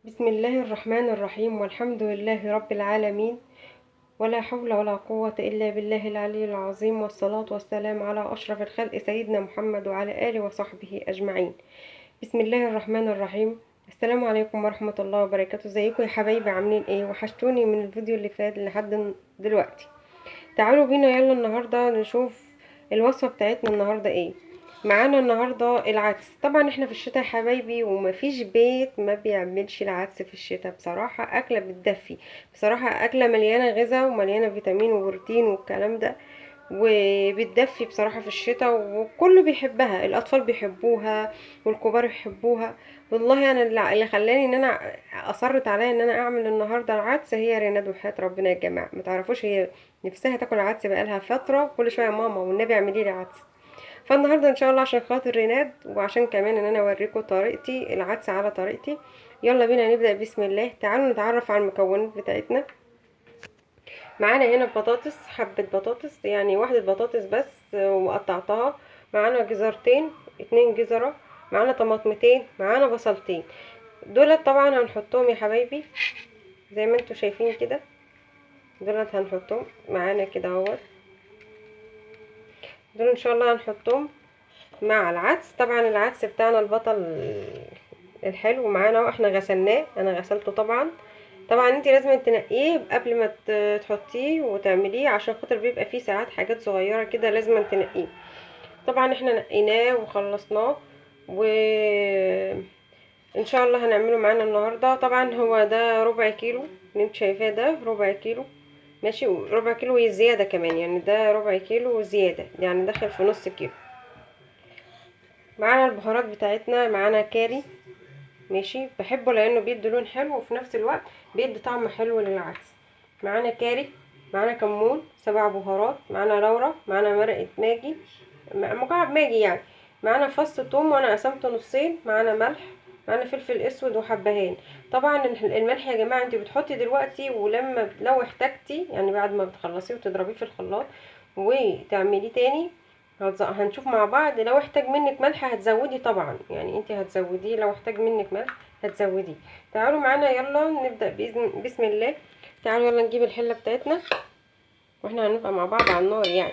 بسم الله الرحمن الرحيم، والحمد لله رب العالمين، ولا حول ولا قوة إلا بالله العلي العظيم، والصلاة والسلام على أشرف الخلق سيدنا محمد وعلى آله وصحبه أجمعين. بسم الله الرحمن الرحيم. السلام عليكم ورحمة الله وبركاته. ازيكم يا حبايبي؟ عاملين ايه؟ وحشتوني من الفيديو اللي فات لحد دلوقتي. تعالوا بينا يلا النهاردة نشوف الوصفة بتاعتنا النهاردة ايه. معانا النهاردة العدس. طبعا احنا في الشتاء يا حبايبي، ومفيش بيت ما بيعملش العدس في الشتاء. بصراحة اكلة بتدفي، بصراحة اكلة مليانة غذاء ومليانة فيتامين وبروتين والكلام ده، وبتدفي بصراحة في الشتاء، وكله بيحبها، الاطفال بيحبوها والكبار بيحبوها. والله انا اللي خلاني ان انا اصرت عليا ان انا اعمل النهارده العدس هي ريناد، وحياة ربنا يا جماعة ما تعرفوش هي نفسها تاكل عدس بقالها فترة، كل شوية ماما والنبي اعملي لي عدس. فالنهارده ان شاء الله عشان خاطر ريناد، وعشان كمان ان انا اوريكم طريقتي العدس على طريقتي. يلا بينا نبدا بسم الله. تعالوا نتعرف على المكونات بتاعتنا. معانا هنا بطاطس، حبه بطاطس يعني واحدة بطاطس بس وقطعتها. معانا جزرتين، 2 جزرة، معانا طماطمتين، معانا بصلتين. دولت طبعا هنحطهم يا حبايبي زي ما انتم شايفين كده، دولت هنحطهم معانا كده اهوت. دول ان شاء الله هنحطهم مع العدس. طبعا العدس بتاعنا البطل الحلو معانا واحنا غسلناه، انا غسلته طبعا. طبعا انت لازم تنقية قبل ما تحطيه وتعمليه، عشان خاطر بيبقى فيه ساعات حاجات صغيرة كده لازم تنقية. طبعا احنا نقيناه وخلصناه، و ان شاء الله هنعمله معانا النهارده. طبعا هو ده ربع كيلو اللي انت شايفاه، ده ربع كيلو ماشي، ربع كيلو زيادة كمان، يعني ده ربع كيلو زيادة، يعني داخل في نص كيلو. معانا البهارات بتاعتنا، معانا كاري ماشي، بحبه لانه بيدي لون حلو وفي نفس الوقت بيدي طعم حلو للعدس. معانا كاري، معانا كمون، 7 بهارات، معانا لورا، معانا مرقه ماجي، مكعب ماجي يعني، معانا فص ثوم وانا قسمته نصين، معانا ملح، معانا فلفل اسود وحبهان. طبعا الملح يا جماعة انت بتحطي دلوقتي، ولما لو احتاجتي يعني بعد ما بتخلصيه وتضربيه في الخلاط وتعمليه تاني هنشوف مع بعض. لو احتاج منك ملح هتزودي طبعا، يعني انت هتزوديه، لو احتاج منك ملح هتزوديه. تعالوا معانا يلا نبدا باذن بسم الله. تعالوا يلا نجيب الحلة بتاعتنا واحنا هنبقى مع بعض على النار. يعني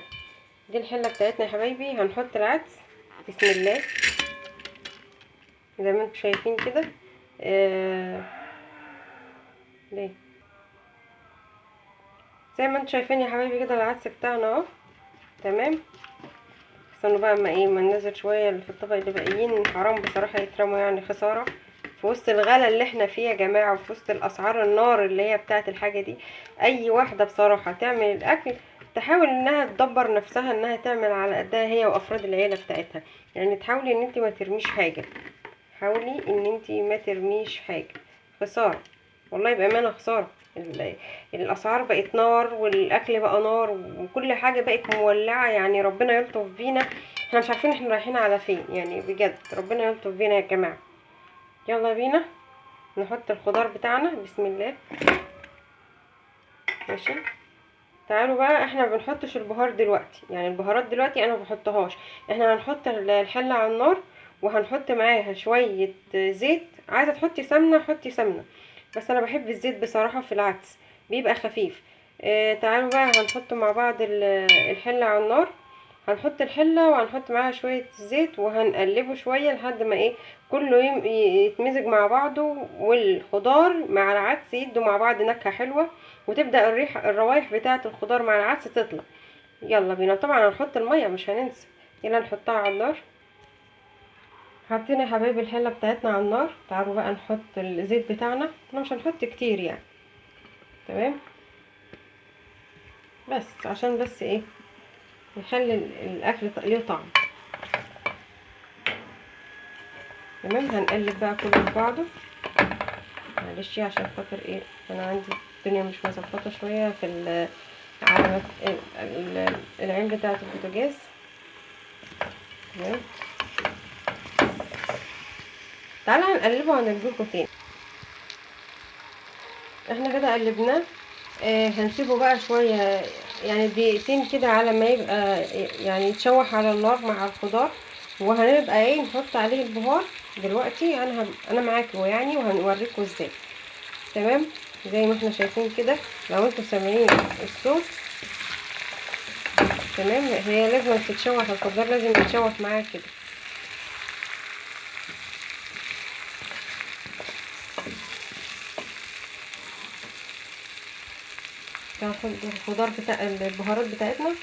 دي الحلة بتاعتنا يا حبايبي، هنحط العدس بسم الله زي ما انتم شايفين كده. ليه زي ما انتم شايفين يا حبايبي كده العدس بتاعنا اهو تمام. استنوا بقى اما ايه ما ننزل شوية اللي في الطبق اللي باقيين، حرام بصراحة يترموا، يعني خسارة في وسط الغلا اللي احنا فيه يا جماعة، وفي وسط الاسعار النار اللي هي بتاعه الحاجة دي. اي واحدة بصراحة تعمل الاكل تحاول انها تدبر نفسها، انها تعمل على قدها هي وافراد العيلة بتاعتها، يعني تحاولي ان انت ما ترميش حاجة، حاولي ان انت ما ترميش حاجة، خسارة والله بامانه خسارة. الاسعار بقت نار، والاكل بقى نار، وكل حاجة بقت مولعه، يعني ربنا يلطف بينا، احنا مش عارفين احنا رايحين على فين، يعني بجد ربنا يلطف بينا يا جماعة. يلا بينا نحط الخضار بتاعنا بسم الله ماشي. تعالوا بقى، احنا ما بنحطش البهار دلوقتي، يعني البهارات دلوقتي انا ما بحطهاش، احنا هنحط الحلة على النار وهنحط معاها شوية زيت. عايزه تحطي سمنه حطي سمنه، بس انا بحب الزيت بصراحة في العدس بيبقى خفيف. تعالوا بقى هنحط مع بعض الحلة على النار. هنحط الحلة وهنحط معاها شوية زيت وهنقلبه شوية لحد ما ايه كله يتمزج مع بعضه، والخضار مع العدس يدوا مع بعض نكهة حلوة، وتبدا الريحة الروايح بتاعه الخضار مع العدس تطلع. يلا بينا. طبعا هنحط المية مش هننسى، يلا نحطها على النار. حطينا يا حبايبي الحلة بتاعتنا على النار. تعالوا بقى نحط الزيت بتاعنا، احنا مش هنحط كتير يعني تمام، بس عشان بس ايه نخلي الاكل ليه طعم تمام. هنقلب بقى كله في بعضه، معلش عشان خاطر ايه انا عندي الدنيا مش مظبطه شوية في على العين بتاعه البوتاجاز تمام. تعالوا هنقلبه وهنرجعلكم تاني. احنا كده قلبناه، هنسيبه بقى شوية يعني دقيقتين كده على ما يبقى يعني يتشوح على النار مع الخضار، وهنبقى ايه نحط عليه البهار. دلوقتي انا معاكم يعني، وهنوريكم ازاي. تمام زي ما احنا شايفين كده، لو انتوا سامعين الصوت. تمام هي لازم تتشوح، الخضار لازم يتشوح معاها كده. الخضار بتاع البهارات بتاعتنا.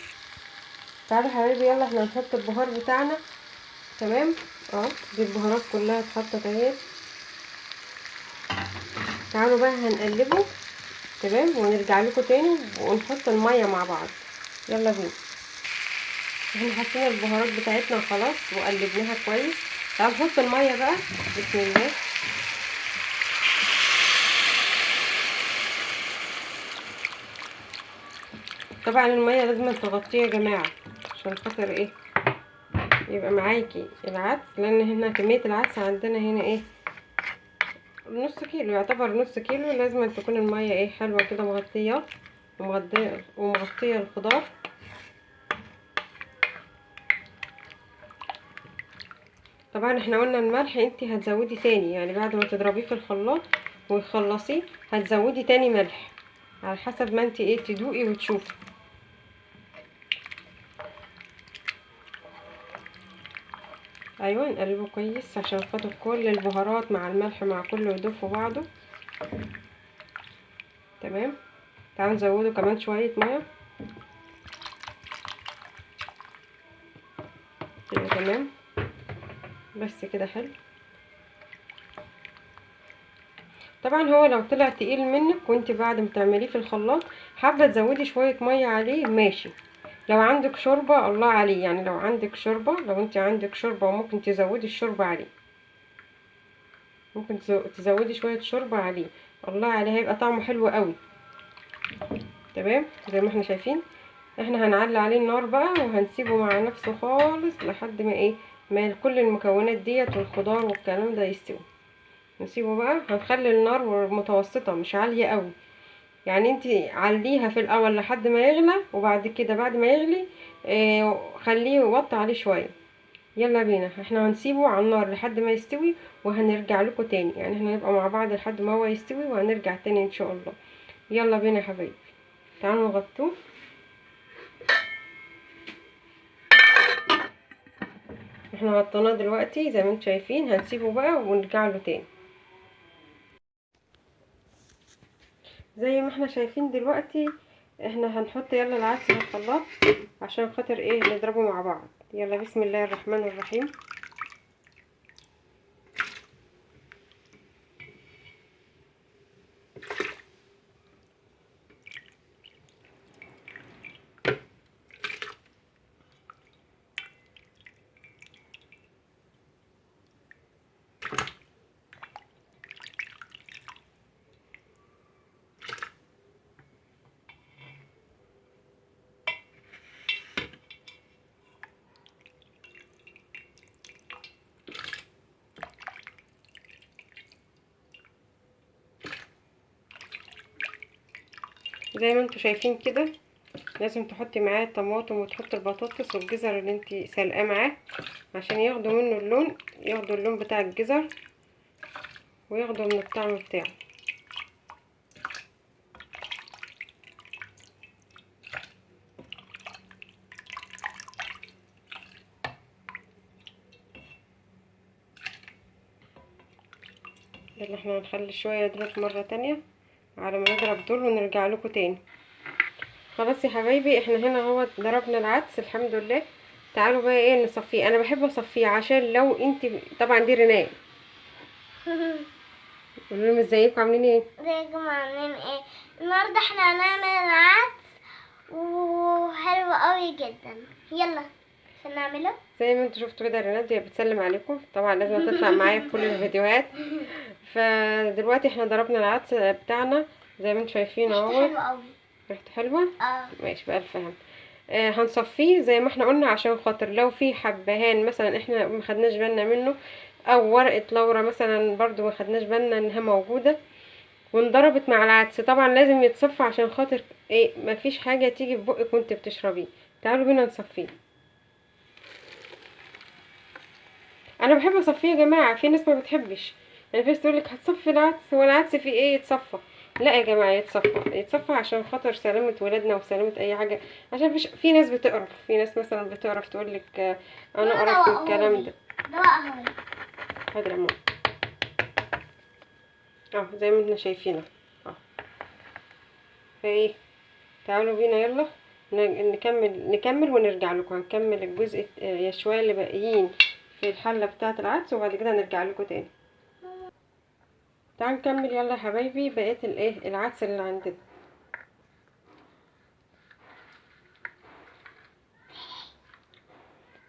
تعالوا حبايبي يلا احنا هنحط البهار بتاعنا. تمام دي البهارات كلها اتحطت اهي. تعالوا بقى هنقلبه. تمام ونرجع لكم تاني ونحط المية مع بعض. يلا بينا. احنا حطينا البهارات بتاعتنا خلاص وقلبناها كويس. تعالوا نحط المية بقى. بسم الله. طبعا المية لازم تغطيه يا جماعة عشان خاطر ايه يبقى معاكي العدس، لان هنا كمية العدس عندنا هنا ايه نص كيلو، يعتبر نص كيلو. لازم تكون المية ايه حلوة كده مغطيه ومغطيه الخضار. طبعا احنا قلنا الملح انتي هتزودي تاني، يعني بعد ما تضربيه في الخلاط وتخلصيه هتزودي تاني ملح على حسب ما انتي ايه تدوقي وتشوفي. ايوه نقلبه كويس عشان خاطر كل البهارات مع الملح مع كله يدوب في بعضه. تمام تعالوا نزوده كمان شوية مية كده. تمام بس كده حلو. طبعا هو لو طلع تقيل منك وانت بعد ما تعمليه في الخلاط حابة تزودي شوية مية عليه ماشي. لو عندك شوربة الله عليه، يعني لو عندك شوربة، لو انت عندك شوربة ممكن تزودي الشوربة عليه، ممكن تزودي شوية شوربة عليه، الله عليه هيبقى طعمه حلو قوي. تمام زي ما احنا شايفين احنا هنعلي عليه النار بقى وهنسيبه مع نفسه خالص لحد ما ايه ما كل المكونات ديت والخضار والكلام ده يستوي. نسيبه بقى، هنخلي النار متوسطه مش عالية قوي، يعني انت عليها في الاول لحد ما يغلى، وبعد كده بعد ما يغلي خليه وطي عليه شوية. يلا بينا احنا هنسيبه على النار لحد ما يستوي وهنرجع لكم تاني، يعني احنا هنبقى مع بعض لحد ما هو يستوي وهنرجع تاني ان شاء الله. يلا بينا يا حبايبي تعالوا نغطوه. احنا غطيناه دلوقتي زي ما انتم شايفين، هنسيبه بقى ونرجع له تاني. زي ما احنا شايفين دلوقتي احنا هنحط يلا العدس في الخلاط عشان خاطر ايه نضربه مع بعض. يلا بسم الله الرحمن الرحيم. زي ما انتوا شايفين كده لازم تحطي معاه الطماطم وتحطي البطاطس والجزر اللي انتي سلقاه معاه عشان ياخدوا منه اللون، ياخدوا اللون بتاع الجزر وياخدوا من الطعم بتاعه. يلا احنا هنخلي شوية دول مرة تانية على ما نضرب دول ونرجع لكم تاني. خلاص يا حبايبي احنا هنا اهو ضربنا العدس الحمد لله. تعالوا بقى ايه نصفيه. انا بحب اصفيه عشان لو انت طبعا دي رناء قولوا لهم ازيكم عاملين ايه. ازيكم عاملين ايه؟ النهارده احنا هنعمل عدس وحلو قوي جدا. يلا عشان نعمله. زي ما انتوا شفتوا كده رناد هي بتسلم عليكم، طبعا لازم تطلع معايا في كل الفيديوهات. فدلوقتي احنا ضربنا العدس بتاعنا زي ما انتوا شايفين اهو. ريحته حلوة قوي. ريحته حلوة؟ اه ماشي بقى الفهم. هنصفيه زي ما احنا قلنا عشان خاطر لو في حبهان مثلا احنا ما خدناش بالنا منه، او ورقة لورا مثلا برضو ما خدناش بالنا انها موجودة وانضربت مع العدس، طبعا لازم يتصفى عشان خاطر ايه مفيش حاجة تيجي في بقك وانت بتشربيه. تعالوا بينا نصفيه. انا بحب اصفيه يا جماعة، في ناس ما بتحبش، يعني في ناس تقولك هتصفي العدس، هو العدس فيه ايه يتصفى؟ لا يا جماعة يتصفى، يتصفى عشان خاطر سلامه ولادنا وسلامه اي حاجة، عشان في ناس بتقرف، في ناس مثلا بتقرف تقولك انا قرفت من الكلام ده. حاضر يا ماما. زي ما احنا شايفينه فايه، تعالوا بينا يلا نكمل ونرجع لكم. هنكمل الجزء يا شوية اللي باقيين في الحلة بتاعه العدس، وبعد كده نرجع لكم تاني. تعالوا نكمل يلا يا حبايبي بقية الايه العدس اللي عندنا.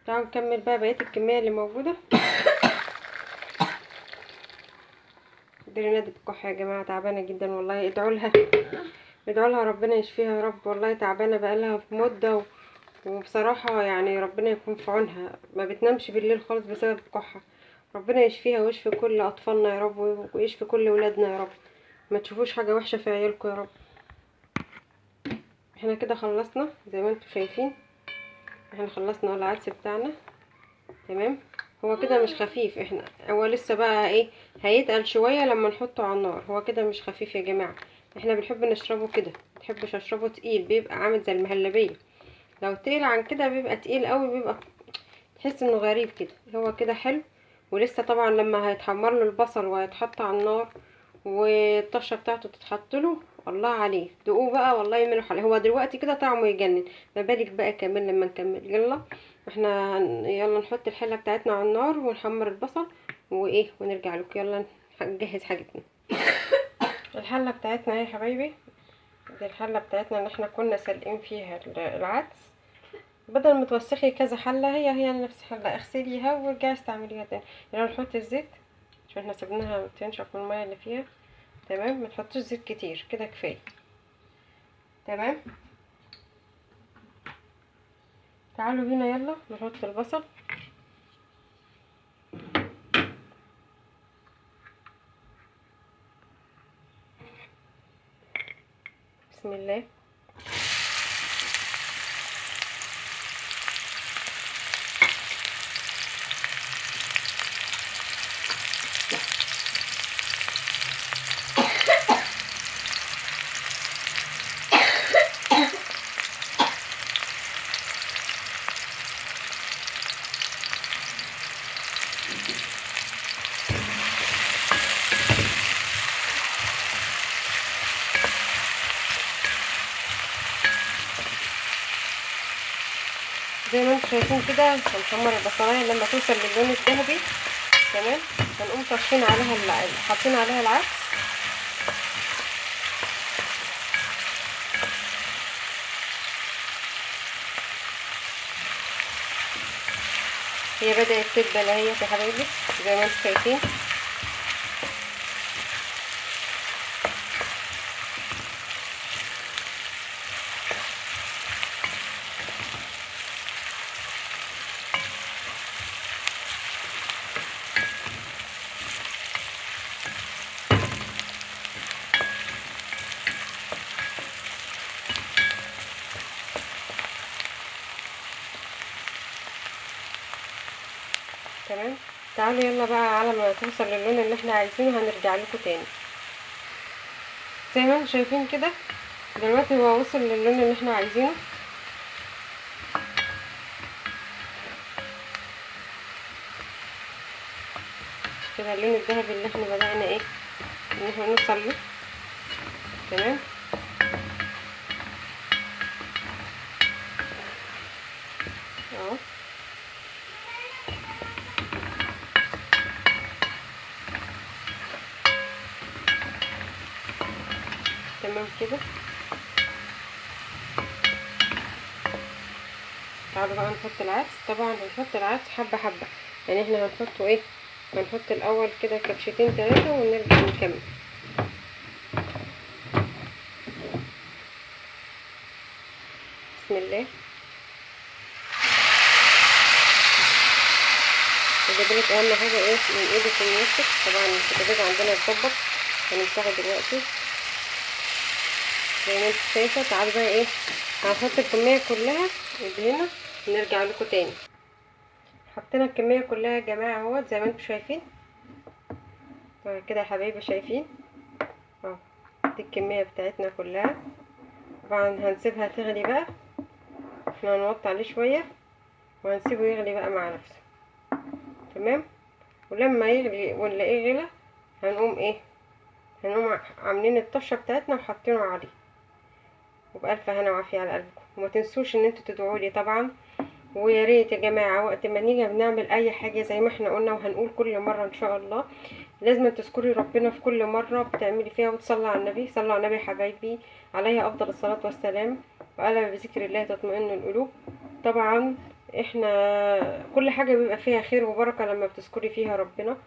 تعالوا نكمل بقى بقية الكمية اللي موجودة. درينا دي بتكح يا جماعة، تعبانة جدا والله، ادعوا لها، ادعوا لها ربنا يشفيها يا رب، والله تعبانة بقالها في مده وبصراحة يعني ربنا يكون في عونها، ما بتنامش بالليل خالص بسبب الكحه. ربنا يشفيها ويشفي كل اطفالنا يا رب، ويشفي كل ولادنا يا رب، ما تشوفوش حاجة وحشة في عيالكم يا رب. احنا كده خلصنا زي ما انتم شايفين، احنا خلصنا العدس بتاعنا تمام. هو كده مش خفيف، احنا هو لسه بقى ايه هيتقل شوية لما نحطه على النار، هو كده مش خفيف يا جماعة. احنا بنحب نشربه كده، مبنحبش اشربه تقيل، بيبقى عامل زي المهلبيه، لو تقيل عن كده بيبقى تقيل قوي، بيبقى تحس انه غريب كده. هو كده حلو، ولسه طبعا لما هيتحمر له البصل وهيتحط على النار والطشه بتاعته تتحط له، الله عليه دقوه بقى والله يملح عليه. هو دلوقتي كده طعمه يجنن، ما بالك بقى كمان لما نكمل. يلا احنا يلا نحط الحلة بتاعتنا على النار ونحمر البصل وايه ونرجع لكم. يلا نجهز حاجتنا. الحلة بتاعتنا اهي يا حبايبي، دي الحلة بتاعتنا اللي احنا كنا سالقين فيها العدس. بدل ما توسخي كذا حله، هي نفس الحلة، اغسليها وارجعي استعمليها تاني. يلا نحط الزيت عشان احنا سيبناها تنشف من المية اللي فيها تمام. ما تحطوش زيت كتير كده كفاية تمام. تعالوا بينا يلا نحط البصل. بسم الله. زي ما انتم شايفين كده هنحمر البصلايه لما توصل للون الذهبي تمام. هنقوم طاشين عليها حاطين عليها العدس. هي بدأت تدبل اهي يا حبايبي زي ما انتم شايفين. تمام. تعالوا يلا بقى على ما توصل للون اللي احنا عايزينه هنرجع لكم تاني. زي ما انتم شايفين كده دلوقتي هو وصل للون اللي احنا عايزينه. كده اللون الذهبي اللي احنا بدأنا ايه ان احنا نوصل له تمام. اهو تمام كده. تعالوا بقى نحط العدس. طبعا هنحط العدس حبه حبه، يعني احنا هنحطه ايه، هنحط الاول كده كبشتين ثلاثة ونرجع نكمل. بسم الله. خلي بالك اهم حاجة ايه من ايدك ومن وشك. طبعا البوتاجاز عندنا اتظبط، هنمسحه دلوقتي زي ما انت شايفه. تعالوا بقى ايه هنحط الكمية كلها اللي هنا ونرجع لكم تاني. حطينا الكمية كلها يا جماعة اهوت زي ما انتم شايفين كده يا حبايبي، شايفين اهو دي الكمية بتاعتنا كلها. طبعا هنسيبها تغلي بقى، احنا هنوطي عليه شوية وهنسيبه يغلي بقى مع نفسه. تمام. ولما يغلي ونلاقيه غلى هنقوم ايه، هنقوم عاملين الطشه بتاعتنا وحاطينه عليه. وبألف هنا وعافيه على قلبكم. وما تنسوش ان انتوا تدعوا لي طبعا. ويا ريت يا جماعة وقت ما نيجي بنعمل اي حاجة زي ما احنا قلنا وهنقول كل مرة ان شاء الله، لازم تذكري ربنا في كل مرة بتعملي فيها، وتصلي على النبي. صلوا على النبي يا حبايبي، عليه افضل الصلاة والسلام. وألا بذكر الله تطمئن القلوب. طبعا احنا كل حاجة بيبقى فيها خير وبركة لما بتذكري فيها ربنا،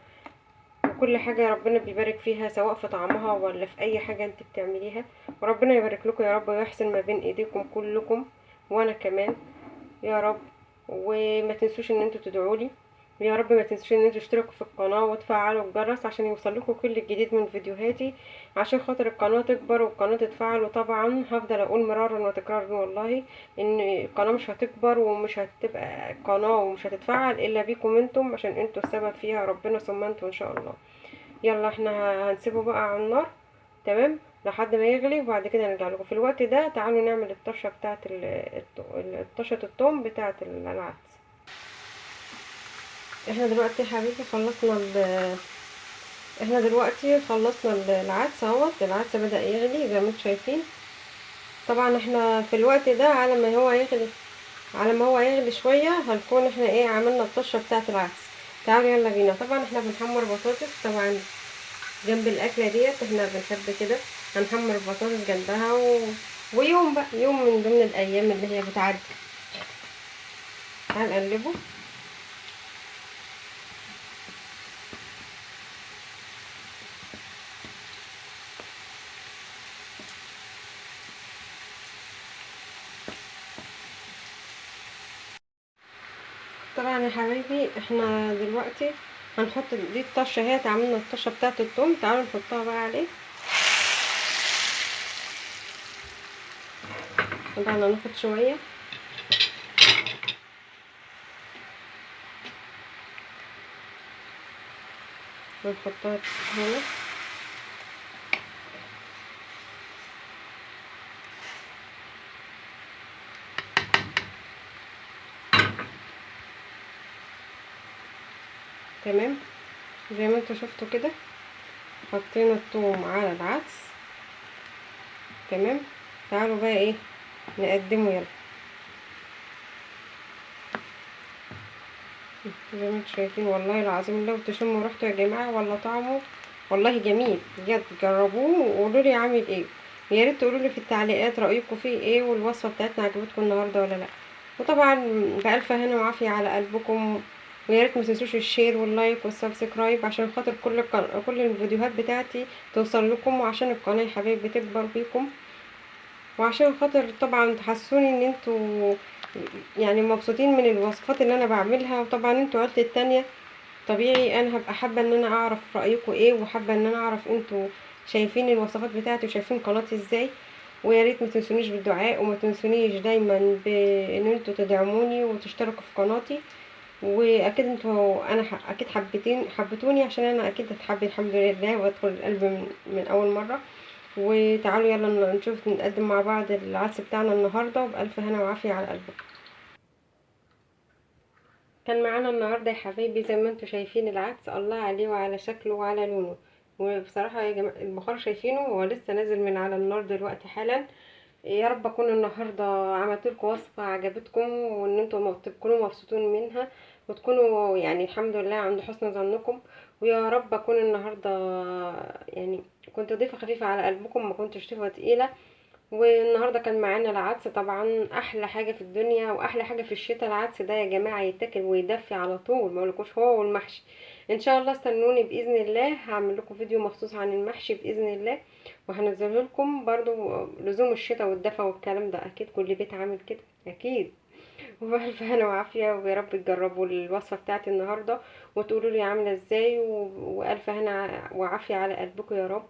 وكل حاجة ربنا بيبارك فيها سواء في طعمها ولا في اي حاجة انت بتعمليها. وربنا يبارك لكم يا رب ويحسن ما بين ايديكم كلكم وانا كمان يا رب. وما تنسوش ان انتوا تدعوا لي يا رب. ما تنسوش ان انتوا تشتركوا في القناة وتفعلوا الجرس عشان يوصل لكم كل الجديد من فيديوهاتي، عشان خاطر القناة تكبر والقناة تتفعل. وطبعا هفضل اقول مرارا وتكرارا والله ان القناة مش هتكبر ومش هتبقى قناة ومش هتتفعل الا بيكم انتم، عشان انتوا السبب فيها، ربنا ثم انتوا ان شاء الله. يلا احنا هنسيبه بقى على النار تمام لحد ما يغلي، وبعد كده نرجع لكم. في الوقت ده تعالوا نعمل الطشه بتاعه الطشه الثوم بتاعه العدس. احنا دلوقتي يا حبيبي خلصنا احنا دلوقتي خلصنا العدس اهوت. العدس بدأ يغلي زي ما انتم شايفين. طبعا احنا في الوقت ده على ما هو يغلي، على ما هو يغلي شوية هنكون احنا ايه عملنا الطشه بتاعه العدس. تعالوا يلا بينا. طبعا احنا بنحمر بطاطس طبعا جنب الاكلة ديت، احنا بنحب كده هنحمر البطاطس جنبها ويوم بقى يوم من ضمن الايام اللي هي بتعدي. هنقلبه. طبعا يا حبايبي احنا دلوقتي هنحط دي الطشه اهي، عملنا الطشه بتاعه الثوم، تعالوا نحطها بقى عليه. طبعا هناخد شوية. ونحطها هنا. تمام زي ما انتوا شفتوا كده حطينا الثوم على العدس. تمام. تعالوا بقى ايه نقدمه. يلا زي ما انتوا شايفين والله العظيم لو تشموا ريحته يا جماعة ولا طعمه والله جميل بجد. جربوه وقولوا لي عامل ايه. يا ريت تقولوا لي في التعليقات رايكم فيه ايه، والوصفه بتاعتنا عجبتكم النهارده ولا لا. وطبعا بألف هنا وعافيه على قلبكم. ويا ريت ما تنسوش ال share وال like وال subscribe عشان خاطر كل الفيديوهات بتاعتي توصل لكم، وعشان القناة يا حبايبي تكبر بيكم، وعشان خاطر طبعا تحسوني ان انتوا يعني مبسوطين من الوصفات اللي انا بعملها. وطبعا انتوا عيلتي التانية طبيعي انا هبقى حابة ان انا اعرف رايكم ايه، وحابة ان انا اعرف انتوا شايفين الوصفات بتاعتي وشايفين قناتي ازاي. ويا ريت ما تنسونيش بالدعاء، وما تنسونيش دايما بان انتوا تدعموني وتشتركوا في قناتي. واكيد انتوا انا اكيد حبيتوني عشان انا اكيد هتحب الحمد لله وادخل القلب من اول مرة. وتعالوا يلا نشوف نقدم مع بعض العدس بتاعنا النهارده، وبألف هنا وعافيه على قلبكم. كان معانا النهارده يا حبايبي زي ما انتوا شايفين العدس، الله عليه وعلى شكله وعلى لونه. وبصراحة يا جماعة البخار شايفينه هو لسه نازل من على النار دلوقتي حالا. يا رب اكون النهارده عملت لكم وصفه عجبتكم، وان انتوا تكونوا مبسوطين منها، وتكونوا يعني الحمد لله عند حسن ظنكم. ويا رب اكون النهارده يعني كنت ضيفه خفيفة على قلبكم، ما كنتش ضيفه تقيلة. والنهارده كان معانا العدس، طبعا احلى حاجة في الدنيا واحلى حاجة في الشتاء العدس ده يا جماعة، يتاكل ويدفي على طول، ما اقولكوش هو والمحشي. ان شاء الله استنوني باذن الله، هعمل لكم فيديو مخصوص عن المحشي باذن الله، وهنزله لكم برضو لزوم الشتاء والدفا والكلام ده، اكيد كل بيت عامل كده اكيد. وبألف هنا وعافيه، ويا رب تجربوا الوصفة بتاعتي النهارده وتقولوا لي عامله ازاي. والف هنا وعافيه على قلبكم يا رب.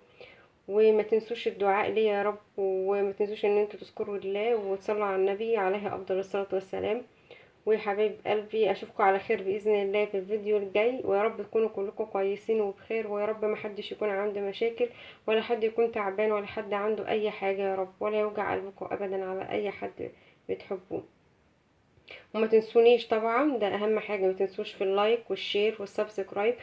وما تنسوش الدعاء لي يا رب، وما تنسوش ان انتوا تذكروا الله وتصلوا على النبي عليه افضل الصلاة والسلام. وحبايب قلبي اشوفكم على خير باذن الله في الفيديو الجاي، ويا رب تكونوا كلكم كويسين وبخير، ويا رب ما حدش يكون عنده مشاكل ولا حد يكون تعبان ولا حد عنده اي حاجة يا رب، ولا يوجع قلبكم ابدا على اي حد بتحبوه. وما تنسونيش طبعا، ده اهم حاجة، ما تنسوش في ال like وال share وال subscribe.